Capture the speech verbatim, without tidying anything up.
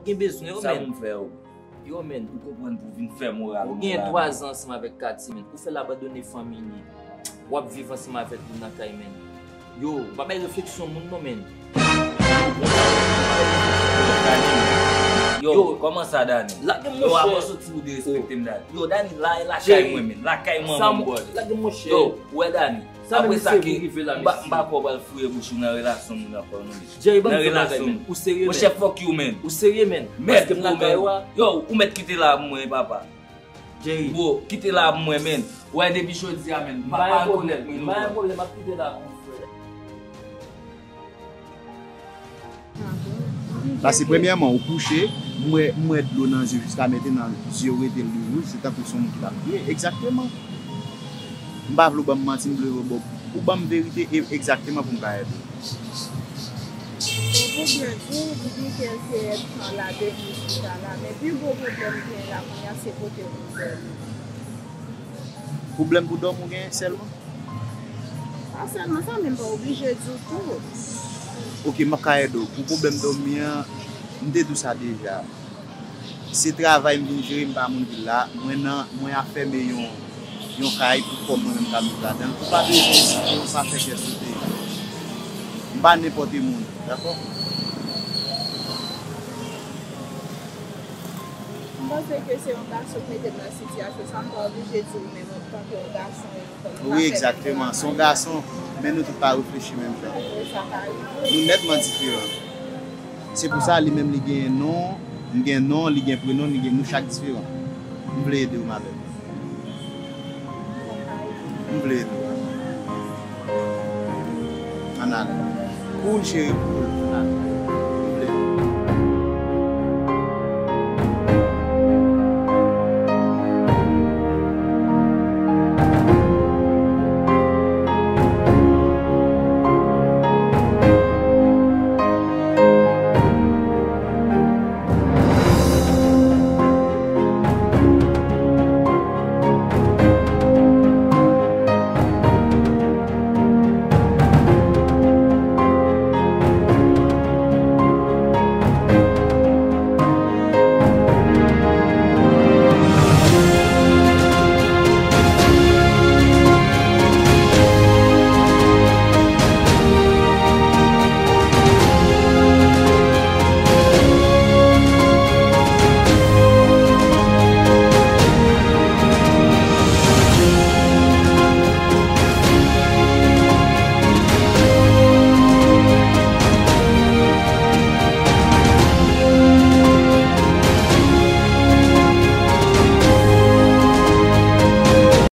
Gen bezwen yo, Sa men. Pou m fè yo. Yo, men. Ou konprann pou vin fè moral Ou mwen gen la. Twa zan ansanm avèk Katy, men. Ou fè l abandone fanmi li. W ap viv ansanm avèk li nan kay, men. Yo, pa bay refleksyon moun non, men. Dani. Yo, Yo. Kòman sa, Dani? Lage m, Yo, monchè. Avan soti ou derespekte m, Dani. Yo, Dani, la e lakay Jerry. Mwen, men. Lakay mwen, Sa mwen m- bòl. Lage m, monchè. Yo, ou wè, Dani. Sa menm Apre se sa, pou ki, rive la, m pa- mesye. M pa kwè w pral foure bouch ou nan relasyon moun ankò, non, mesye. Jerry, ban m Nan di yon bagay, relasyon men. moun. Ou serye, Monchè, men. Fuck you, men. Ou serye, men. Mèd Paske m pou lakay mèd. Wa. Yo, ou mèt kite la pou mwen, papa. Jerry. Bro, kite la pou mwen, men. Wè, depi jodi a, men. M pa Pa pa yon rekonèt pwoblèm. mwen, Pa yon non. Pwoblèm, m ap kite la pou frè. Paske premyèman, ou kouche, m wè, m wè dlo nan zye jiska mentnan, zye w rete li wouj, se tankou se yon moun ki t ap kriye. Egzakteman. M pa vle w ban m manti, m vle w, ou ban m verite e egzakteman pou m ka ede w. Bon, pou byen di w, m gen kèlke èdtan la depi jouska la, men pi gwo pwoblèm m gen la kounye a se kote pou m dòmi. Pwoblèm pou dòmi w gen sèlman? Pa sèlman sa, men m pa oblije di w tou. Ok, m ap ka ede w. Pou pwoblèm dòmi an, m te di w sa deja. Se travay m vin jere, m pa moun vil la. Mwen nan, mwen ap fèmen yon, yon kay pou kò mwen menm k ap viv ladan l. Ou pa bezwen esplike, ou pa fè kè sote. M pa nenpòt moun, dakò? M panse ke se yon gason k mete m nan sitiyasyon sa, m pa oblije di w menm antanke yon gason. Wi, egzakteman. Se yon gason, men nou tout pa reflechi menm jan. Sa ka rive. Nou nètman diferan. Se pou sa li menm li gen non, m gen non, li gen prenon, li gen, nou chak diferan. M vle ede w, ma belle. M vle ede w. Ann ale. Cool, cheri, cool.